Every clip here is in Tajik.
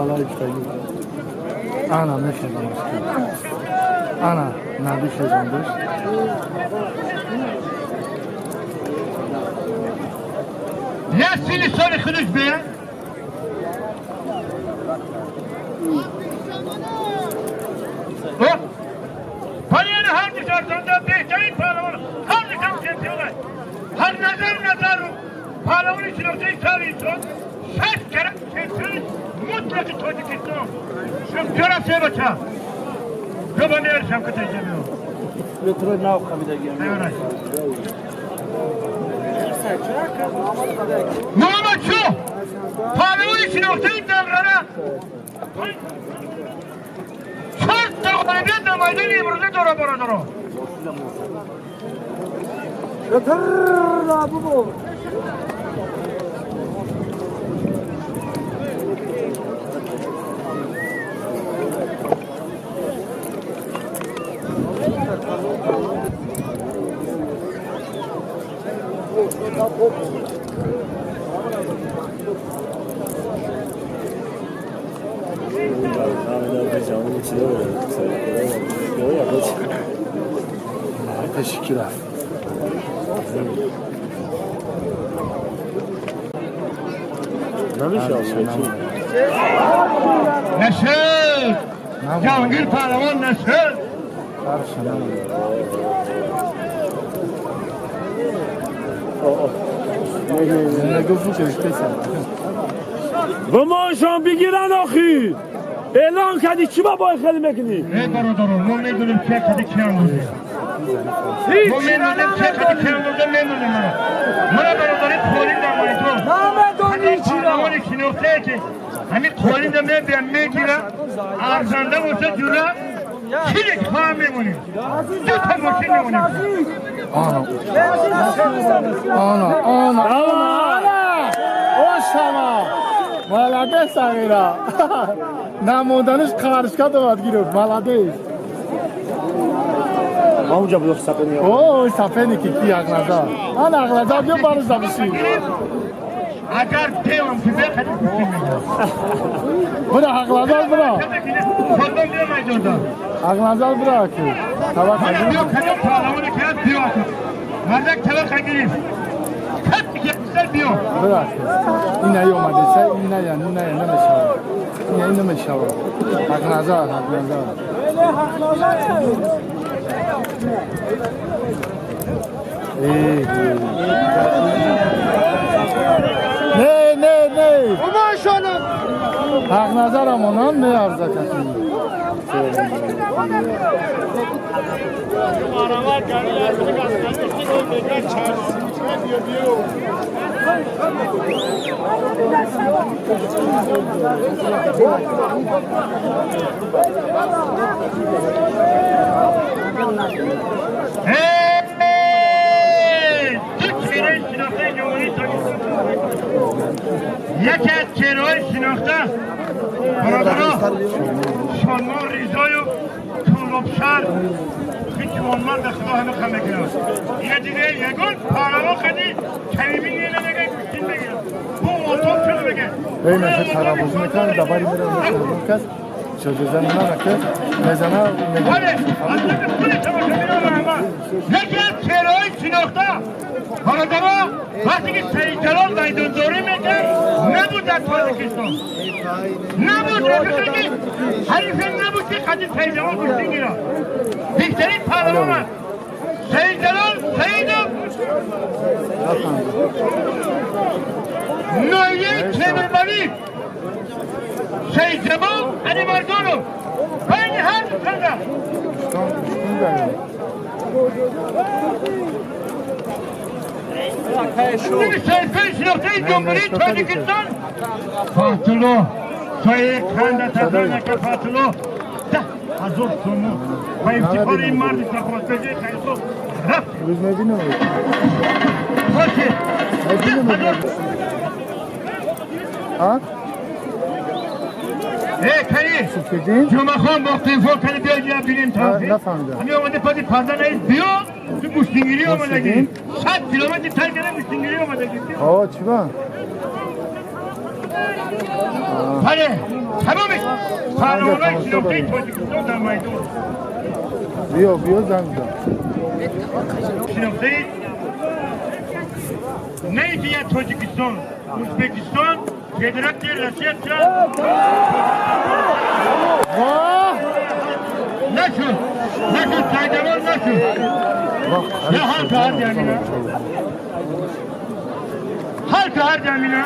балай гуфтагӣ. Ана мехезам. Ана Наби хезондаш. Як сини соли худаш бия. Палияни ҳар ду шаҳрзанда беҳтарин паҳлавон, ҳар душам чемпион. Ҳар назар назару паҳлавони шинохтаи сари инсон, шаш карат чемпиони мутлақи Тоҷикистон. Ҷора се бача. Ҷо ба меяри Шавкат Ҷамилов. Метро нав хамидагиам. Муҳаммад Шоҳ паҳлавони шинохтаи даврара 4 та ғолибият дар майдони имрӯза дора, бародаро. Пеши рафт. Нашуд! Ҷаҳонгир паҳлавон нашуд! Бимоншон бигиран охи. Эълон кардӣ чӣ ба бой хеле мекунӣ? Эй бародарон, мо медонем чӣ кади чӣ андоза. Мо медонем чӣ кади чӣ андоза медонем мана. Мана бародари қолин дар майдон. Намедонӣ чиро. Паҳлавони шинохтае ки ҳамин қолинда мебиям мегира, арзанда боша ҷура, чизе ки хоҳам мемонем. Ду та мошин мемонем. Ана. Ана, ана, ана. Ошама. Молодец, Амира. Намонданиш қаришка довад гирифт. Молодец. Онҷа буд сапени. О, сапени ки ки Ағназар. Ана Ағназар биё баруза бишин. Агар девам ки бехади кушти мегирам. Бура Ағназар бура. Фодон биё майдонда. Ағназар бура ки. Мана биё кадом паҳлавоне ки ҳаст биё. Мардак таваққа гирифт. Кат ки биё. Бура ки. Ина омадеса, ина я, ина я намешава. Ина намешава. Ағназар, Ағназар. Не, не, не. Ҳақназарам онам меарза кати. Эй! Ду чеҳраи шинохтаи Ҷумҳурии Тоҷикистон. Яке аз чеҳраҳои шинохта бародаро Шонмон Ризоев Тулобшар ки ҷавонмард худо ҳама хам мекунад. Ина диде ягон паҳлавон қади калими намега гӯштин мегирад. Бу отоб чиро мега? Эй наша тарабозӣ мекунад, дабари мера кас шоҷоза нанака мезана Бале, аз худи тамошобинон раҳмат. Яке аз чеҳраҳои шинохта бародаро вақте ки Саидҷалол майдондорӣ мекард, набуд дар Тоҷикистон. Набуд рафиқе ки ҳарифе набуд ки қади Саидҷалол гӯштин гирад. Беҳтарин паҳлавон аст. Саидҷалол Саидов ноҳияи Темурмалик Саидҷамол Алимардонов байни ҳар ду танда. Саҳифаи шинохтаи Ҷумҳурии Тоҷикистон Фатулло соҳиби қанда тазанака Фатулло 10,000 сомон ба ифтихори ин марди саховатпешаи хайрхоҳ рафт. Рӯз мебинам. Хоше. А? Эй, кани! Суфиддин? Ҷумъахон бо телефон кани биё ҷа бинем тавфиқ. Нафаҳмидам. Ҳамин омаде паси парда наист биё, ту гӯштингирӣ омадагӣ. 100 километр тай карда гӯштингирӣ омадагӣ. О, чӣ ба? Бале, тамоми паҳлавонои шинохтаи Тоҷикистон дар майдон. Биё, биё, занг зан. Шинохтаи на ин ки як Тоҷикистон, Ӯзбекистон, Федератсияи Россия. Воҳ! Нашуд, нашуд, Сайдамон нашуд. Я ҳал ҳар ҷамина, ҳал ҳар ҷамина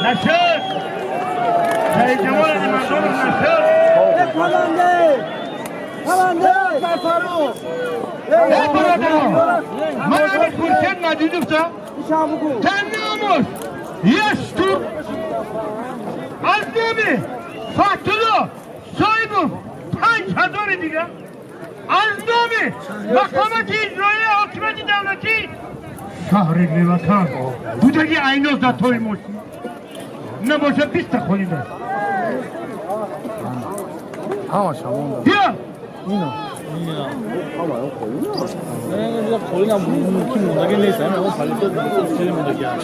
нашуд. Сайдамон Римазонов нашуд. Эй бародарон, ман ҳамин Хуршед Маҷидовта танномуш яшту аз номи Фатулло Соибов 5000 дига, аз номи мақомоти иҷроияи ҳокимияти давлатӣ шаҳри Левакан будаги айноз дар тои мошин набошад, 20-та холида. Ҳамаш ҳамон. Биё. Ино.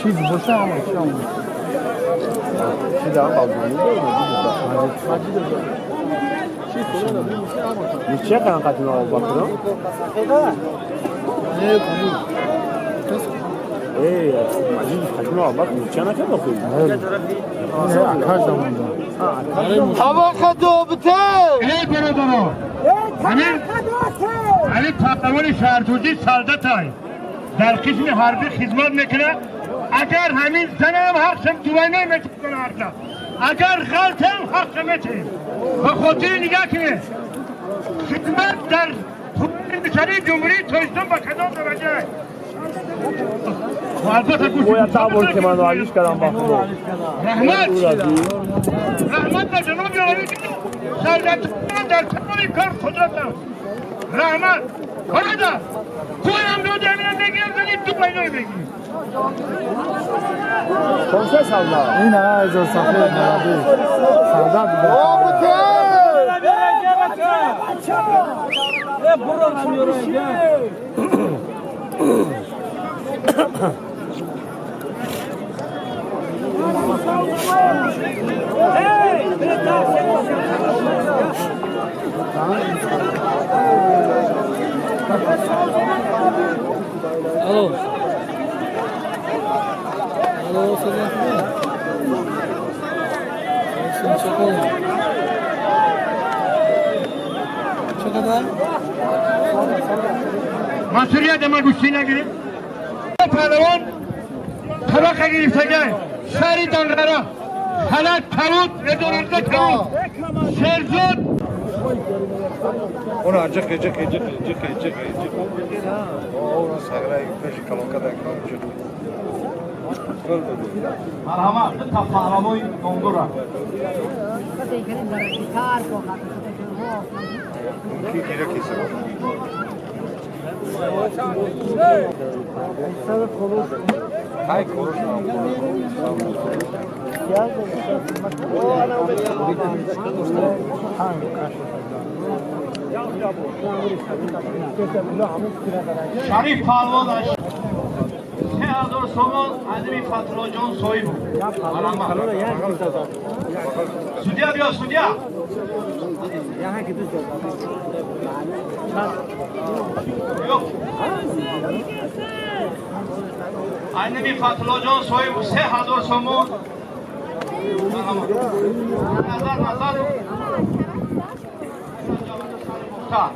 Чиз боша, ҳамаш ҳамон. Ниче кан қатина Абубакр? Эй, Маҷидов қатина Абубакр ниче накард охи? Не, акаш дамонда. Эй бародарон, ҳамин паҳлавони шаҳртӯзӣ солдатай, дар қисми ҳарбӣ хизмат мекунад. Агар ҳамин занам ҳақшам дувайной метавона ҳақша, агар ғалтам ҳақша метаҳем. Ба хотири нигаҳ кунед, хизмат дар мисалии Ҷумҳурии Тоҷикистон ба кадом дараҷа. Албатта. Бояд табор ки ман алиш кардам, ба худо. Раҳмат, раҳмат ба ҷаноби олӣ, ки солдатон дар тамоми кор қудратанд. Раҳмат, бародар. Қӯям доди, ҳамина мегирам, зани ду байной мегирем. Консе салда. Ина айзо сафед молодец. Солдат. Алло. Алло, салам. Olsun, чақадар? Мансурия дама гӯштӣ нагирем. Паҳлавон табақа гирифтагай шаҳри Данғара, халат калут эдоранда калут Шерзод. Она ҷиқи ҷиқи ҷиқи ҷиқи ҷиқи ҷиқи. Она сагра пеши калонка дар шуд. Марҳамат, дута паҳлавони номдора. Ки гира киса. Ай корош. Шариф паҳлавон 3000 сомон, азими Фатуллоҷон Соибов. Марҳамат. Судья биё, судья. Yo'q. Айнами Фатуллоҷон Соибов 3000 сомон. Марҳамат. Назар Назаров. Мухтар.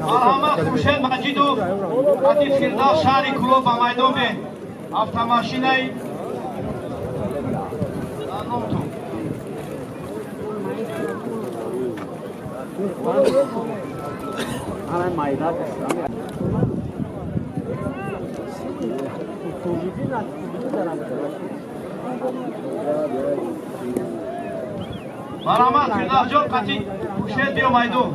Марҳамат, Хуршед Маҷидов, Латиф Фирдавс, шаҳри Кӯлоб, ба майдон бен. Автомошинаи номтон. Марҳамат, Фирдавсҷон қати Хуршед биё майдон.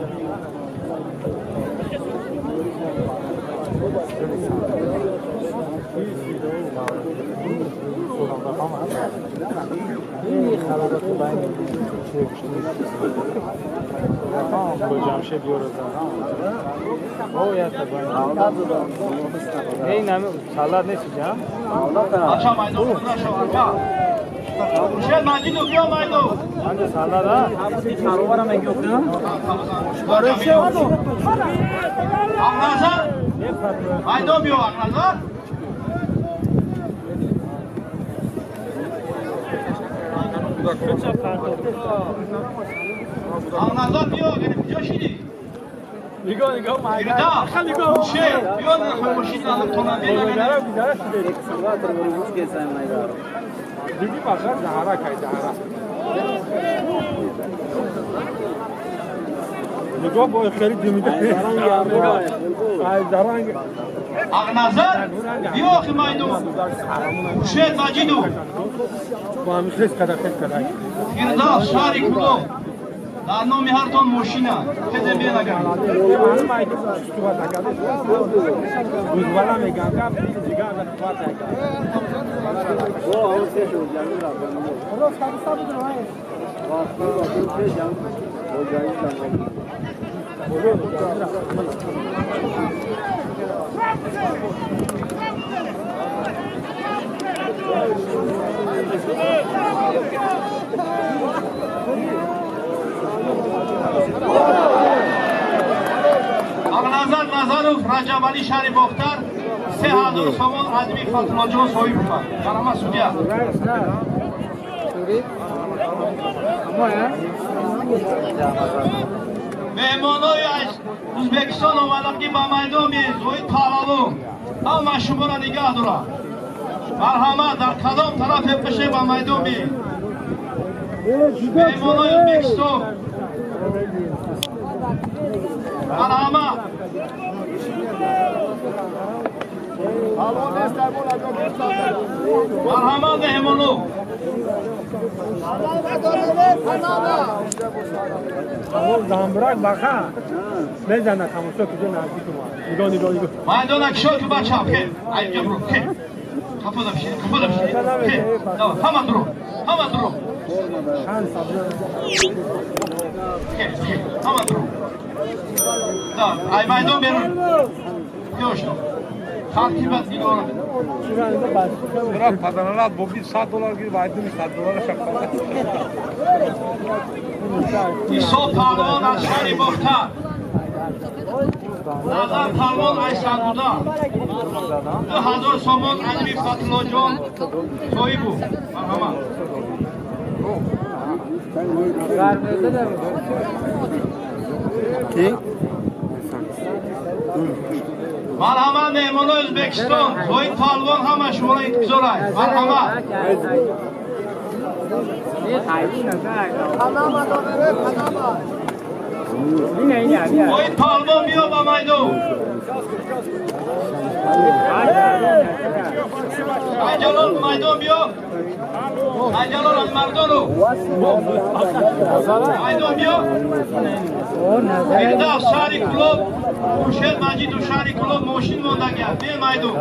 Ағназар биё охи майдон. Хуршед Маҷидов. Фирдавс шаҳри Кӯлоб. Дар номи ҳартон мошина. Хезе бенагар. Ағназар Назаров Раҷабалӣ шаҳри Бохтар 3000 сомон Азми Фатуллоҷон соҳиб шуд. Марҳамат судья. Меҳмонои аз Ӯзбекистон омаданд ки ба майдон биед. Зоид паҳлавон ҳама шуморо нигаҳ дорад. Марҳамат, дар кадом тарафе бошед ба майдон биед. Меҳмонои Ӯзбекистон марҳамат. Марҳамат меҳмоно. Майдона кишо ки бача хе айҷа бро хе қафода бишин, қафода бишин хе ҳама дуро, ҳама дуро хе хе ҳама дуро. Ай майдон берун ёшно тартибат нигоҳ. Паданалат бо $100 гир вайдуни $100 шаққа. Исо паҳлавон аз шаҳри Бохтар. Назар паҳлавон аз Сангуда. 2000 сомон Азми Фатуллоҷон соҳибу. Марҳамат. Марҳамат меҳмонои Ӯзбекистон. Зоид паҳлавон ҳама шуморо интизор аст. Марҳамат. Зоид паҳлавон биё ба майдон. Айҷалол майдон биё. Айҷалол Алимардонов майдон биё. Фирдавс шаҳри Кӯлоб, Хуршед Маҷидов шаҳри Кӯлоб мошин мондагиаст. Биё майдон.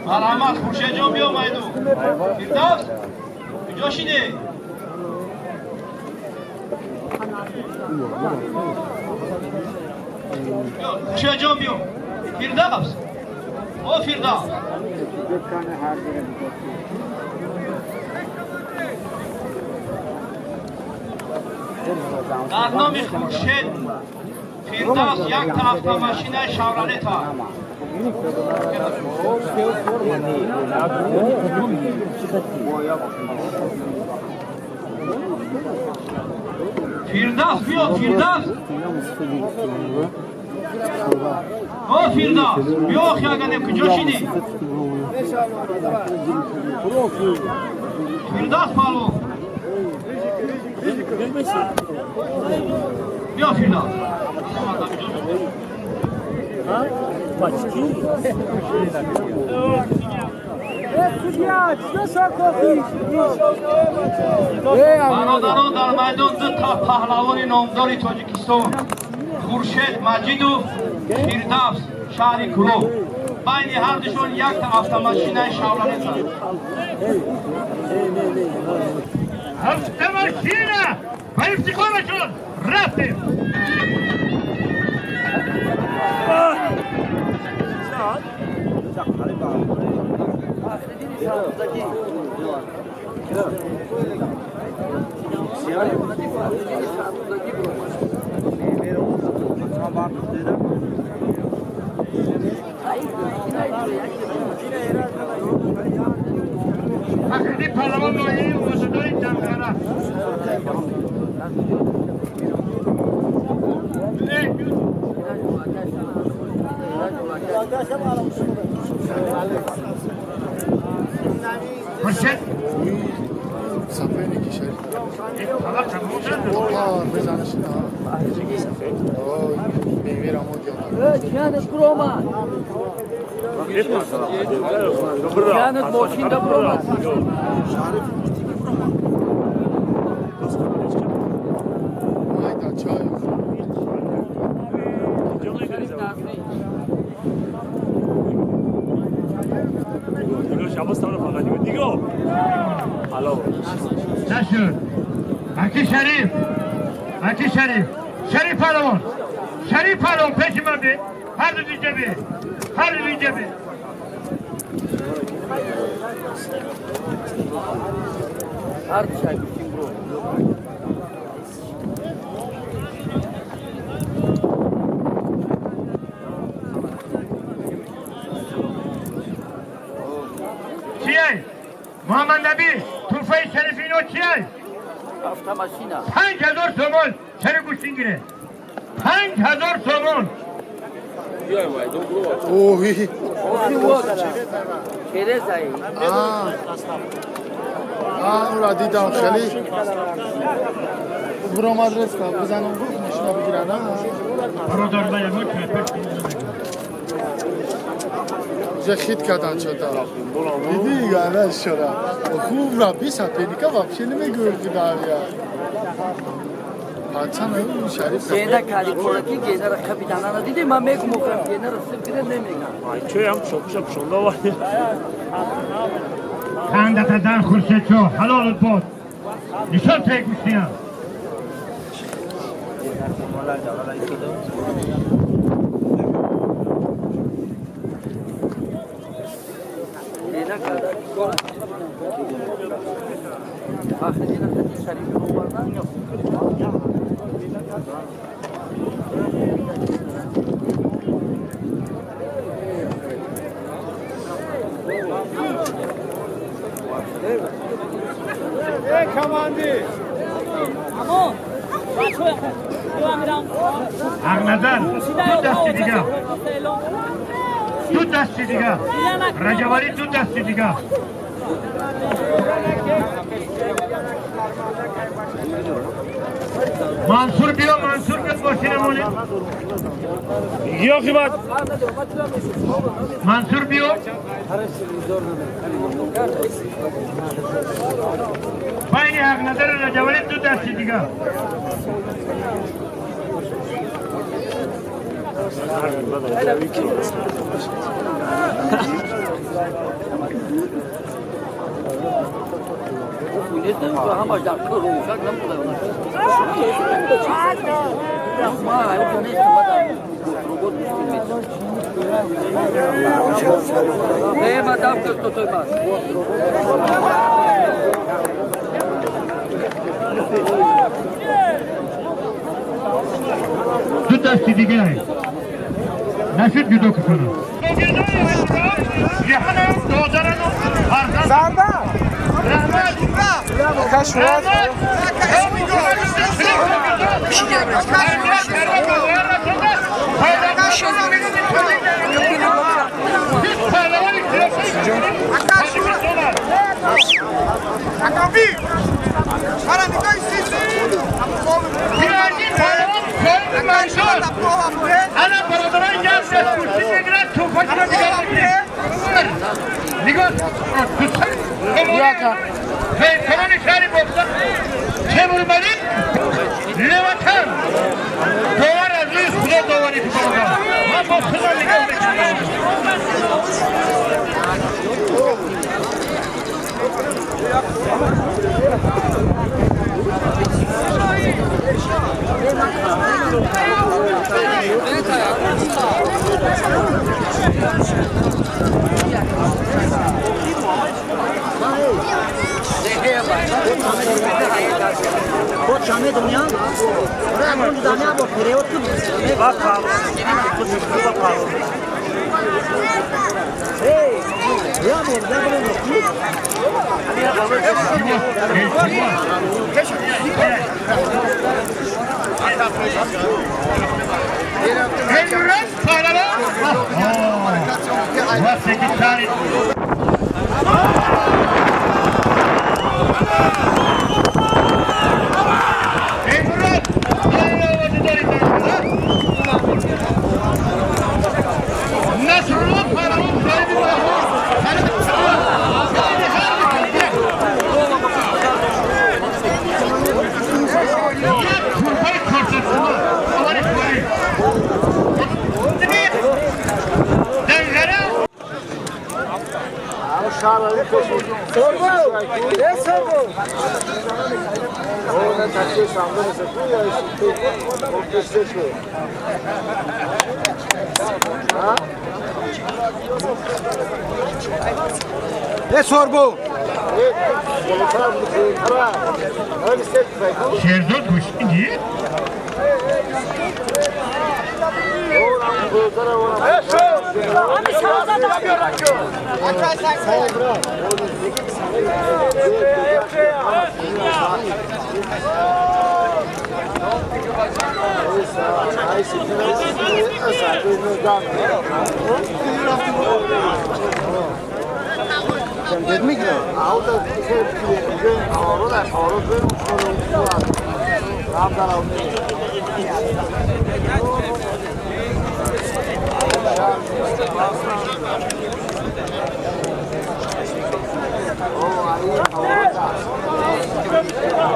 Марҳамат Хуршедҷон биё майдон. Фирдавс куҷо шидӣ? Хуршедҷон биё. Фирдавс, о Фирдавс. Дар номи Хуршед Фирдавс якта автомашинаи Шавролет аст. Фирдавс биё, Фирдавс. О Фирдавс, биё охи аганем куҷо шидӣ? Фирдавс паҳлавон. Биё Фирдавс. Бародарон, дар майдон ду та паҳлавони номдори Тоҷикистон Хуршед Маҷидов, Фирдавс, шаҳри Кӯлоб. Байни ҳардушон якта автомашинаи Шавролет аст. Автомашина! Ба ифтихорашон рафтем! Фахриддин паҳлавон ноҳияи Озодои Ҷамхара. Хуршед Соперники Шариф. Бизанаш бемирам. Мошин да. Майда чай. نشد. اکی شریف، اکی شریف، شریف پهلوان، شریف پهلوان پیش من بی، هر دو دیگه بی، هر دو دیگه بی. هر دو شای گوشتیم برو. چیه؟ محمد نبی، توفه شریف اینو چیه؟ автомашина. 5000 сомон сари гӯштин гире. 5000 сомон. Оҳи. Через ай. А, ура дидам хеле. Буромад реста, бизанам гуфт машина бигирад, а? Бародар, ман ягон чапер Уже хит кардан чота. Диди гала шора. Хуб ра би соперника вообще намегӯяд ки дария. Пацан Шариф. Гена кади кораки гена ра капитана на диди ман мегум охрам гена ра сир гире намегам. Чоям шокша пшонда ва. Хандата дар Хуршедшо, ҳалолат бод. Нишон таи гӯштиям. Гена када кора. Фахриддин хати Шариф овардан. Ҳақназар ду дасти дига, ду дасти дига, Раҷабалӣ ду дасти дига. Мансур биё, Мансур биё, мошина монед. Ёхи бад. Мансур биё. Байни Ҳақназару Раҷабалӣ ду дасти дига. Ҳамаш дар кӯр рӯшак намуда. Ма ҳайф нест, ма дар робот мушкил мешавад. Не, ма дам кӯр то той мас. Ду дасти дига нашуд ҷудо кунам. Ҷаҳанам додарану фарзанд. Зарда! Раҳмат! Раҳмат! Akabi! Para nigói sisi! انا برادران جمع کرسی میگیرن توفاشون رو نگاه میکنیم نگاه پیکران شهر باختر تیمور ملک لوطن داور از روی خدا داوری که برادر من با خدا نگاه میکنم. شیرزاد گوشتی؟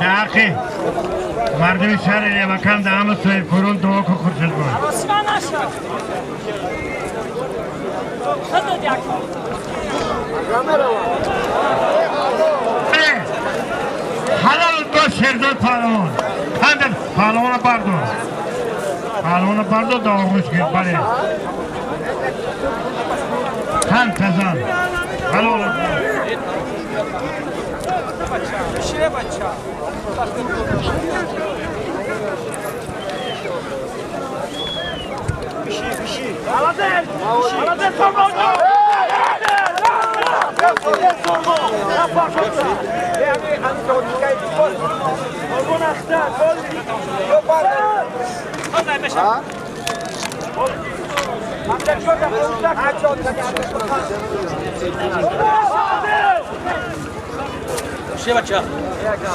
داخل مردم شهر لیوکان ده همه صاحب دعا کو خورشید بود. حلال با شیرزاد پهلوان خندر پهلوان بردار پهلوان بردار داغوش کرد بله خند تزن حلال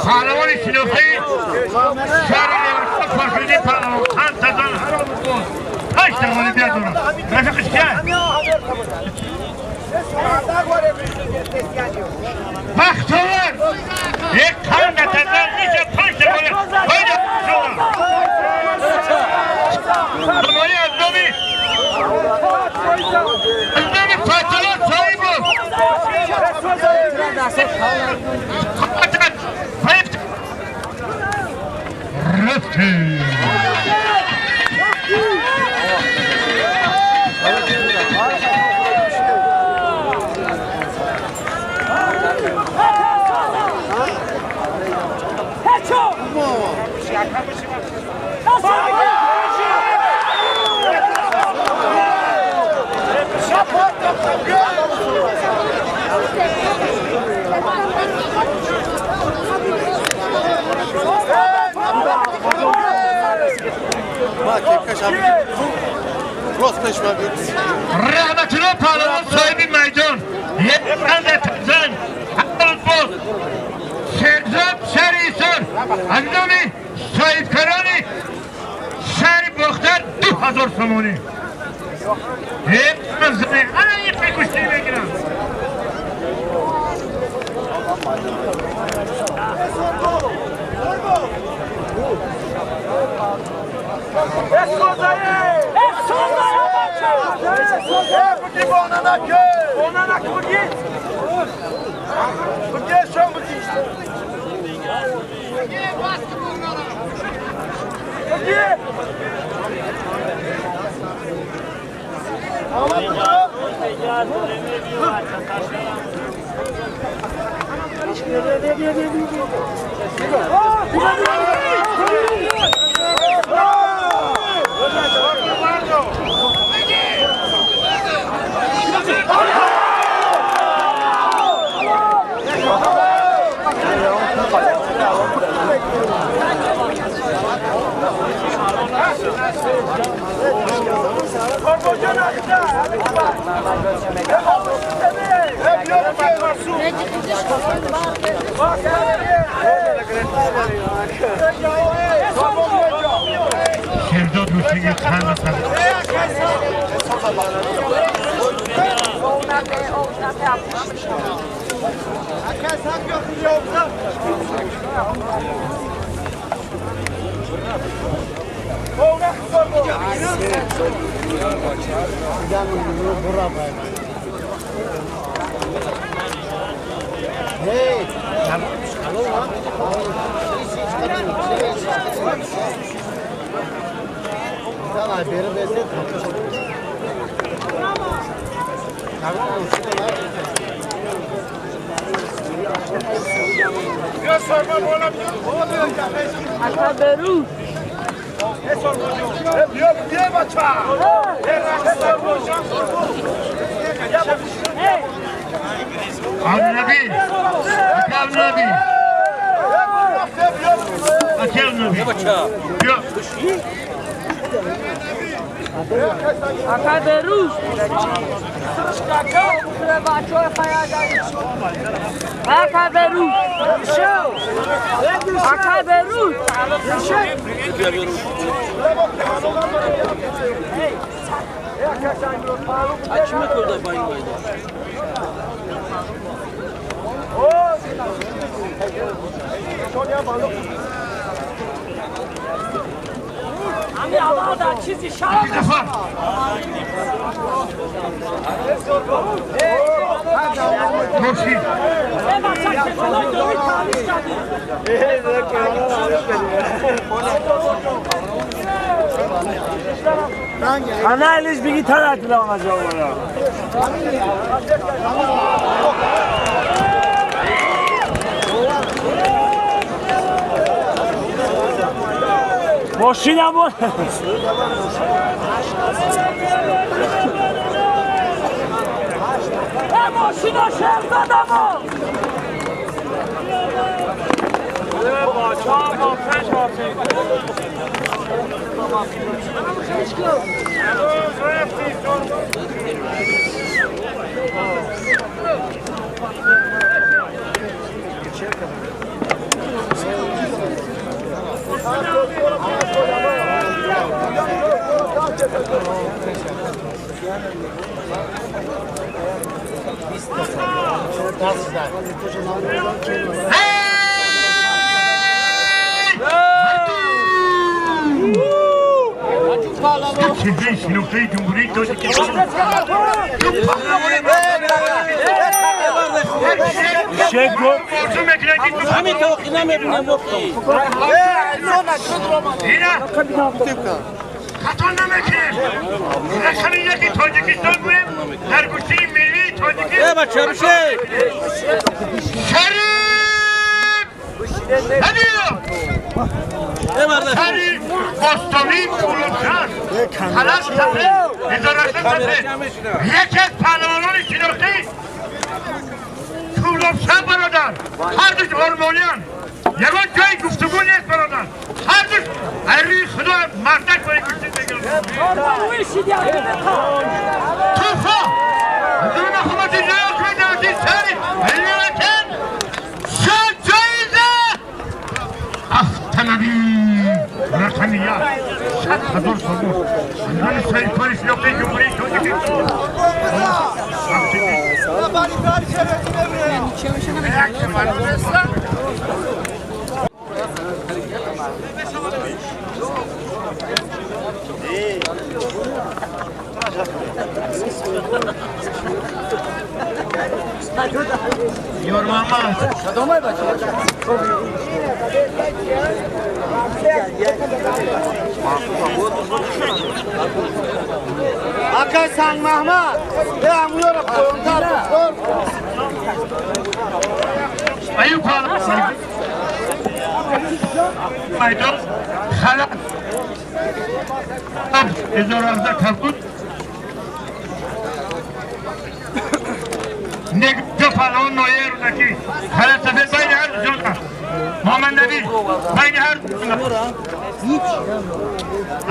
پهلوان شناختی شهر لیوکان پارکردی پهلوان خند تزن حلال بود 8 دقیقه بیا دارم رفیقش کیه؟ بختاور یک قند تزن میشه 5 دقیقه باید شما از نامی فاصله صاحب رفتی رحمت‌الله پهلوان صاحب میدان یک قند تزن حلال بود شیرزاد شهر ایسان از نام صاحبکاران شهر باختر 2000 сомонӣ. Ана иқи гӯштӣ мегирам. شرداد گوشتگیر چند نفر النبي النبي النبي انا ليش بيجي ثلاث لو ما جاوبنا ماشین بود ماشین ها شهر زدم با 4 با 5 با چهره شناخته جمهوری تاجیکستان همین توقی نمیبینم وقتی خطا نمیکنیم رقم یکی تاجیکستان بودیم در گوشه ملی تاجیکستان شریف شریف باستانی پولوشن خلاص تفه ادارت تفه یکی از پهلوانان شناختی پولوشن برادر هر دوش آرمانیان یگان جای گفتگو نیست برادر هر دوش اری خدا مردک باید گوشتی بگیرم توفا دون خدا جای کنید شریف لیکن شد جایزه افتنبی رقمیت 100,000 сомон. Аз соҳибкори шинохтаи Ҷумҳурии Тоҷикистон. Ёрмамад. Акай Санг Маҳмад, амуёра поёнтар бихор. Аюб паҳлавон. Майдон халат. 1017 кабуд. Ду паҳлавон ноҳияи Рӯдакӣ. Халат сафед байни ҳар ду ҷонба. Муҳаммад Набӣ байни ҳар ду ҷонба.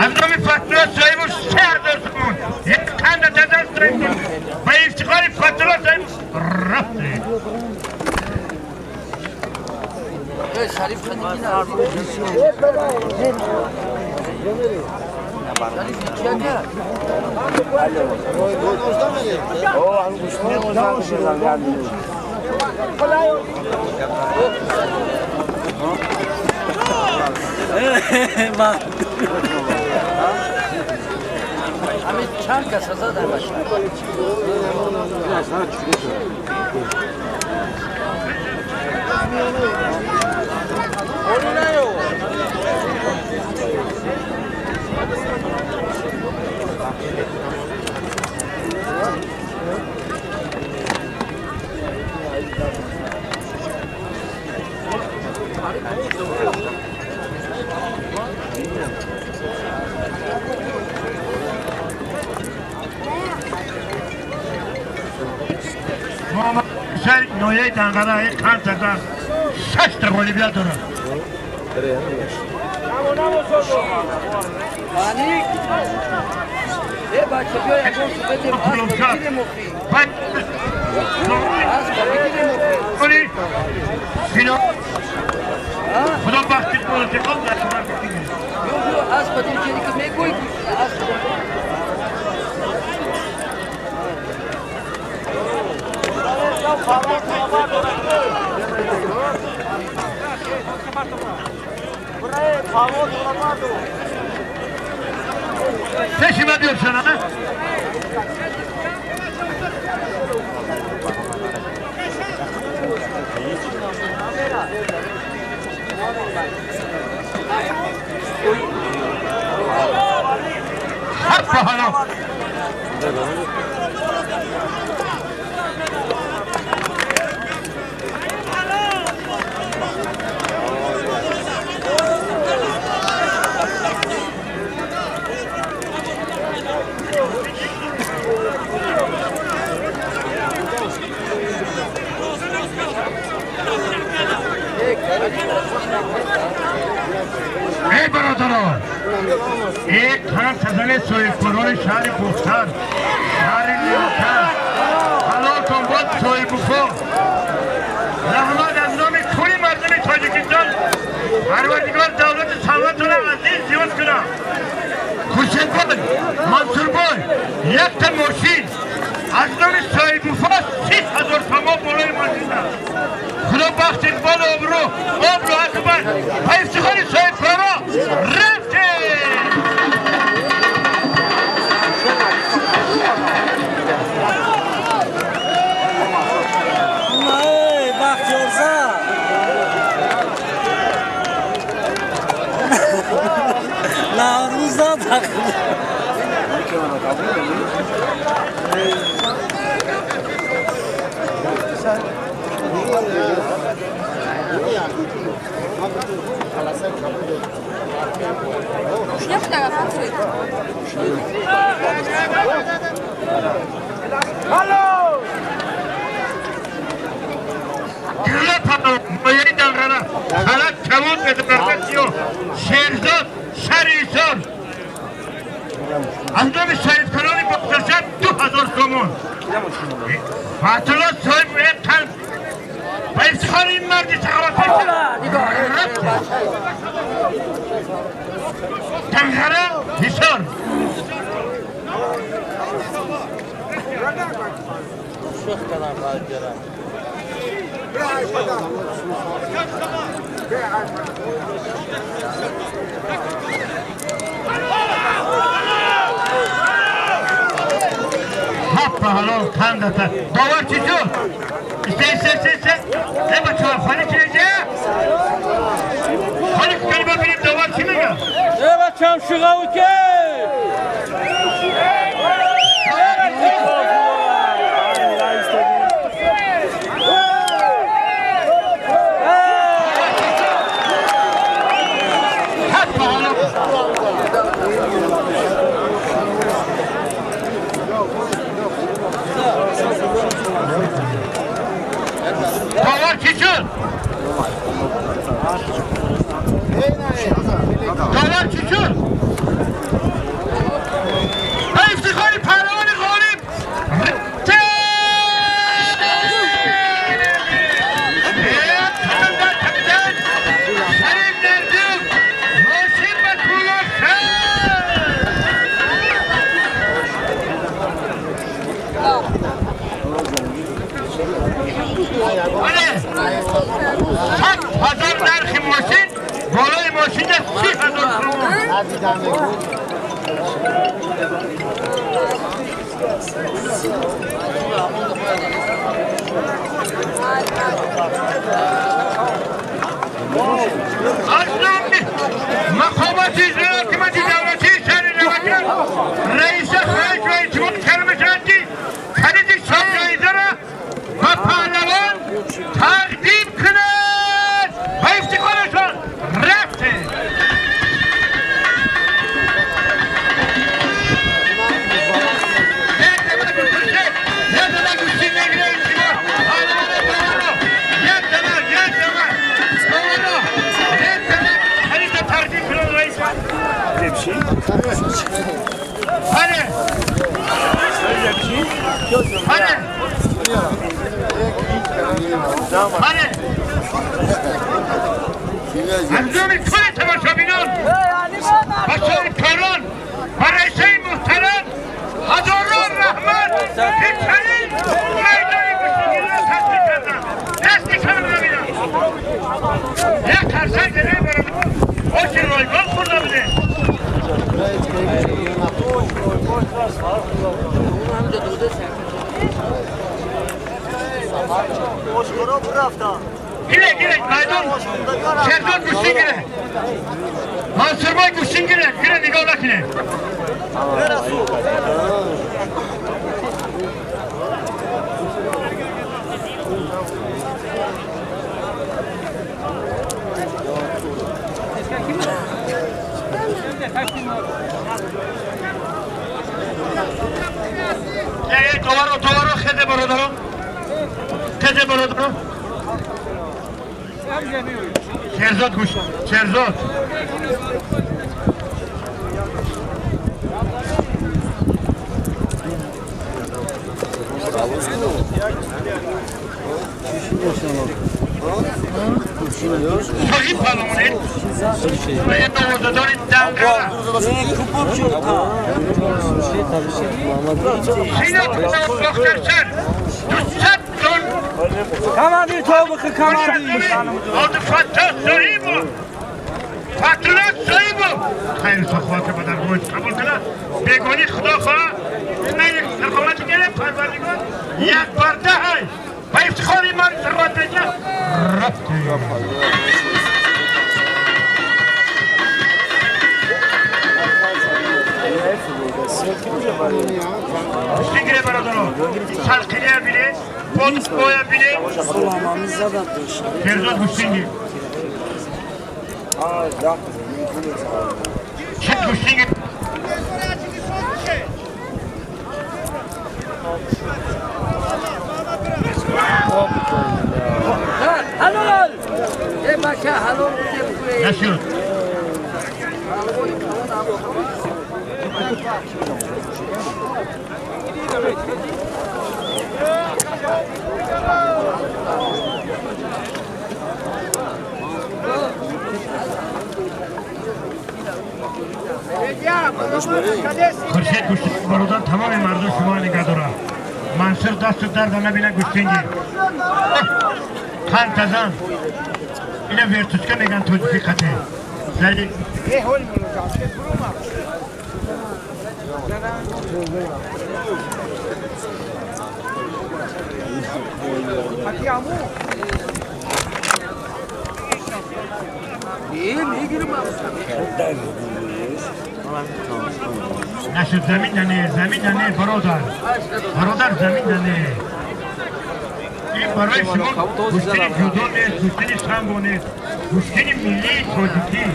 Аз номи Фатулло соҳибу 3000 сомон. Як қанда тазар соҳиб ба ифтихори Фатулло соҳиб рафте. Шариф чанд кас зада баша. Ноҳияи Данғара қанд зада 6 ғолибият дорад. Худо бахти Peşime diyorsun ha? Hadi bakalım. Эй бародарон, эй қанд соҳибкорони шаҳри Бохтар, шаҳри Нилотар, ҳалолтон бод соҳибуфо. Раҳмат аз номи кулли мардуми Тоҷикистон, Парвардигор давлати сарватона азиз зиёд кунад. Хуршедбой, Мансурбой, якта мошин аз номи соҳибуфо 30,000 сомон болои мошин аст. Худо бахт иқбол обрӯ, обрӯ акбар, ба ифтихори соҳибкоро рафтем! Шерзод Шарисор аз номи соҳибкорони Бохтаршаҳр 2000 сомон. Фатулло соҳиб қанд ба ифтихори ин марди саховатпеша. Данғара Ҳисор. Hoppa halol tandata. Довар чӣ шуд? Се се се се. Э бачаҳо холи чизе? Холи кунем бибинем довар чӣ мегӯяд? Э бачам шуғаву ке. Довар чӣ шуд? Довар чӣ шуд? Ба ифтихори паҳлавони ғолиб Шариф Нердюк мошин ба Кӯлоб. Бале, 100,000 нархи мошин, болои мошина 30,000 сомон. Аз номи мақомоти иҷрои ҳокимияти давлатии шаҳри Навакан раиса хоҳиш ва илтимос карда мешавад, ки калиди шоҳҷоизаро ба паҳлавон тақдим кунад. Ба ифтихорашон рафтем. Hadi. Hadi. Hadi. Анҷоми кулли тамошобинон ва соҳибкорон ва раисаи муҳтарам ҳазорон раҳмат, ки чунин майдони гӯштигириро ташкил карданд. Дасти шумо бибинам. Як қарсак зада бародар. Оши ройгон хӯрда будем. Гире, гире, майдон. Шерзод гӯштин гире. Мансурбой гӯштин гире. Гире, нигоҳ накунед. Э, товаро, товаро, хезе бародаро. Хезе бародаро. Шерзод гӯш, Шерзод. Соҳиб паҳлавонед ва ин овозадори Данғара. Сина Бохтарсар 200 тон. Командир тобиқи командир. Абдуфаттоҳ Соҳибов, Фатулло Соҳибов хайру саховат ба даргоҳ қабул кунад. Бегони Худо хоҳад ман саховати гирем, Парвардигор як барда ҳай ба ифтихори ман саховат беҷа рафтем. Гӯштигире бародаро, салқиния бине, бодбоя бине. Шерзод гӯштингир. Чӣ гӯштингир? Halol! Э бача ҳалол. Нашуд. Хуршед гӯштингир, бародар, тамоми мардум шумо нигоҳ дорад. Мансур, дасту дарда набина, гӯштингир. Қантазан. Ина вертушка меган тоҷики қате. Зари нашуд, замин нане, замин нане, бародар. Бародар, замин нане. Ин барои шумо гӯштини ҷудо нест, гӯштини самбо нест, гӯштини миллии тоҷикӣ.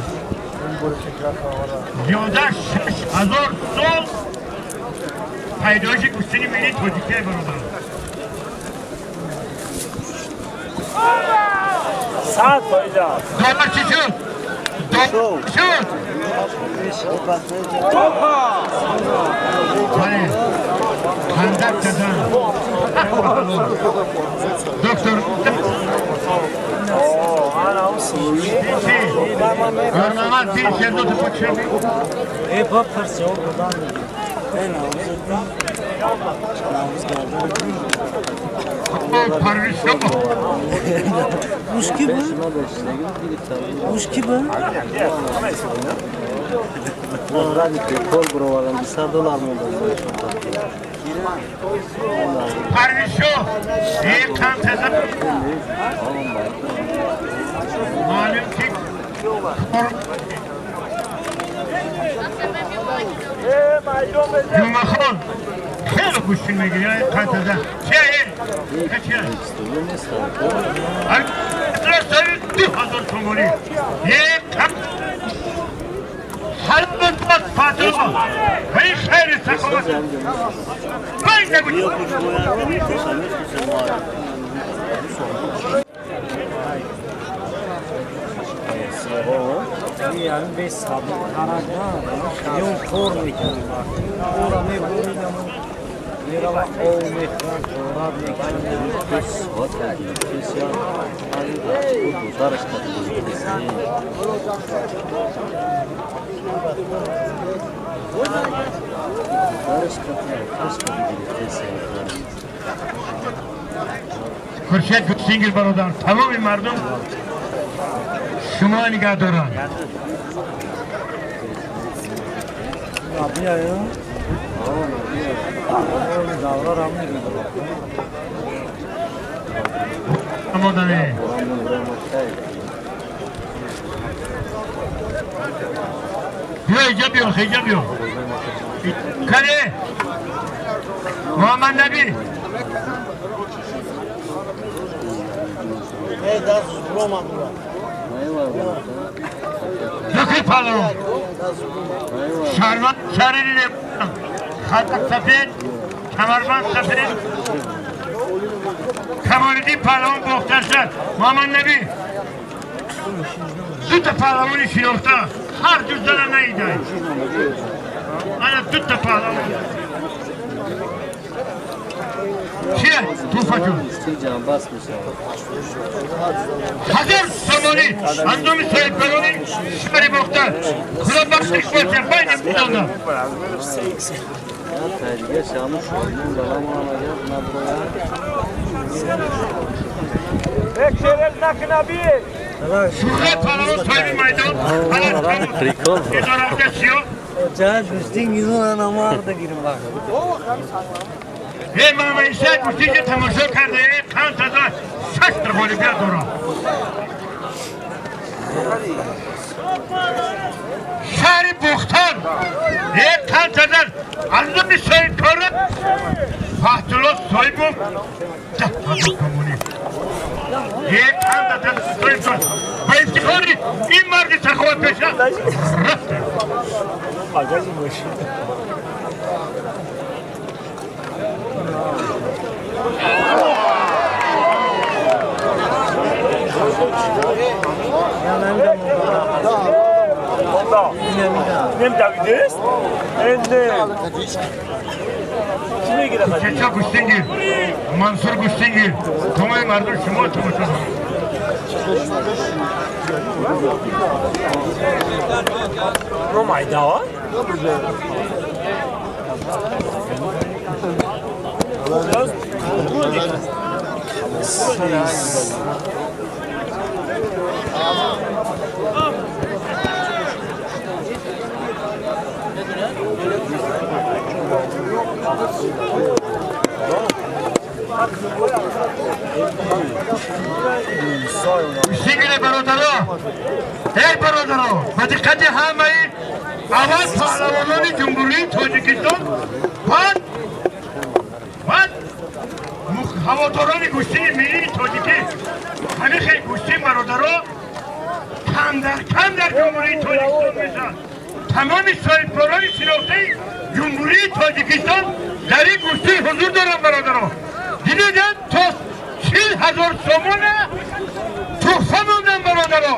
Зиёда 6000 сол пайдоиши гӯштини миллии тоҷикие, бародар. 100%. Доллар чӣ шуд? Доллар шуд? Бале. Хандак казан. Доктор. Барномад бир шердоти подшаби. Парвиз шумо. Ушки bu? Ушки bu? Парвиз шо. Э қантаза. Маълум ки Ҷумъахон хеле гӯштин мегирӣ, қантаза. Чия е? Чия? 2000 сомонӣ. Е ҳалбат Фатима. Ва ин хайри саховат. Бай нагӯ. Хуршед гӯштингир, бародар, тамоми мардум шумо нигоҳ доранд. Омодаме. Биё, иҷа биё, хеҷа биё. Кане? Муҳаммад Набӣ. Зукри палон. Шарван шарири хатак сафед, камарбанд сафед. Камолиддин паҳлавон бохтаршад. Муҳаммад Набӣ. Дута паҳлавони шинохта ҳар ду зана наидай. Ана дута паҳлавон. Чия? Туфаҷон. 1000 сомонӣ аз номи соҳибкорони шаҳри Бохтар. Худо бахшиш боша, байни будонда. Шӯҳрат паҳлавон соҳиби майдон. Идоравда чиё? Э мамаиса гӯштинги тамошо карда, э қантаза шаш та ғолибият дорад. Шаҳри Бохтар э қантаза аз номи соҳибкора Фаҳтулло Соҳибов 10,000 сомонӣ. Э қантаза соҳибкор ба ифтихори ин марди саховатпеша рафта. Чеча гӯштингир, Мансур гӯштингир, тамоми мардум шумо тамошо дорад. Ну майда. Сигире бародаро, эй бародаро, ба диққати ҳамаи аввал паҳлавонони Ҷумҳурии Тоҷикистон, баъд ҳаводорони гӯштини миллии тоҷикӣ. Ҳамин хел гӯштин бародаро кам дар кам дар Ҷумҳурии Тоҷикистон мешавад. Тамоми соҳибкорони шинохтаи Ҷумҳурии Тоҷикистон дар ин гӯштин ҳузур доранд бародаро. Дидед то 40,000 сомона туҳфа мондан бародаро.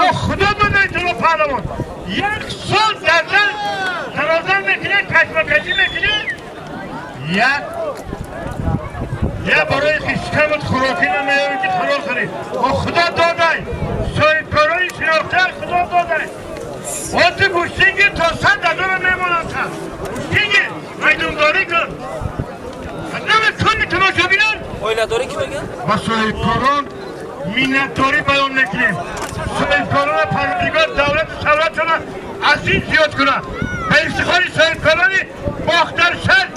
О худо додай туро паҳлавон. Як сол дардан дарозан мекунед, кашмакашӣ мекунед. Я барои шикамат хӯрокӣ намеёрӣ ки халол харид. О худо додай соҳибкорони шинохта худо додай. Оти гӯштинги то 100,000 мемонанд. Гӯштинги майдондорӣ кун. Намекунӣ тамошобинон. Оиладорӣ ки мегӯяд? Ба соҳибкорон миннатдорӣ баён мекунем. Соҳибкорона Парвардигор давлату сарватшона аз ин зиёд кунад. Ба ифтихори соҳибкорони Бохтаршаҳр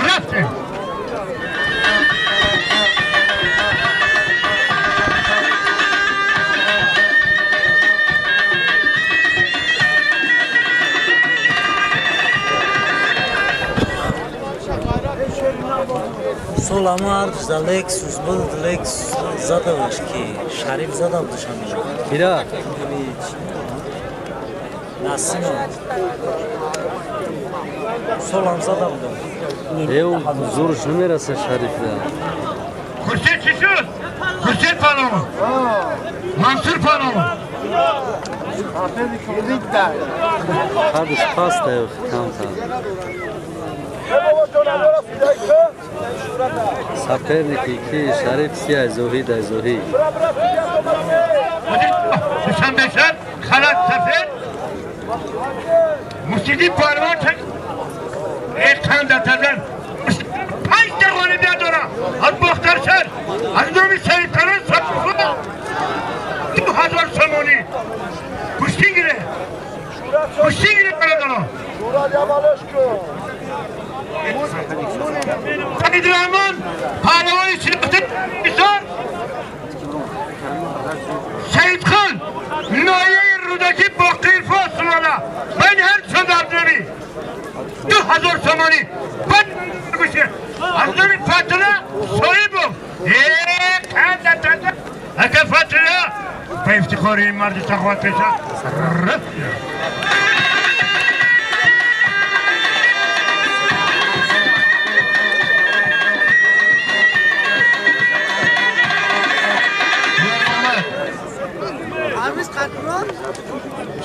рафтем. Солама ардуш да Lexus буд, Lexus задаваш ки Шариф задав душанбе. Кира? Насимов. Солам задав буд. Эу зурш намераса Шариф да. Хуршед чӣ шуд? Хуршед паҳлавон. Мансур паҳлавон. Қадш паста камтар. Соперники ки Шариф сияй Зоҳид ай Зоҳид. Душанбе шаҳр халат сафед. Мусиқӣ паҳлавон қанда тазан. 5 та ғолибият дорад. Аз Бохтаршаҳр, аз номи соҳибкорон 2000 сомонӣ. Гӯштин гире. Гӯштин гире бародарон. Саидрахмон паҳлавони шинохтаи Тоҷикистон. Саидхон ноҳияи Рӯдакӣ Боқирфо сулола. Байни ҳар чанд 2000 сомонӣ. Бад гӯше. Аз номи Фатула Соҳибов. Канда таза. Ака Фатула ба ифтихори ин марди саховатпеша рафт.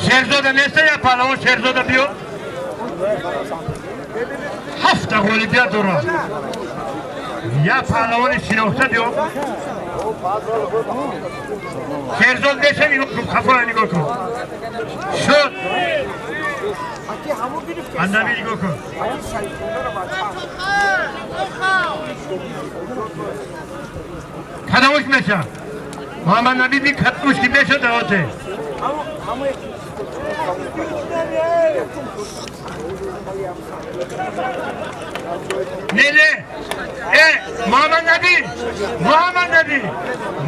Шерзода неста я паҳлавон Шерзода биё. 7 ғолибият дорад. Я паҳлавони шинохта биё. Шерзод неста нигоҳ кун, хафора нигоҳ кун. Шуд. Андаби нигоҳ кун. Кадамуш меша. Муҳаммад Набӣ би кадамуш ки меша давоте. Не, не. Муҳаммад Набӣ, Муҳаммад Набӣ,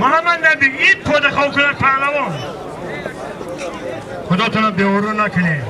Муҳаммад Набӣ ин подахов кунад паҳлавон. Худотона беору накунед.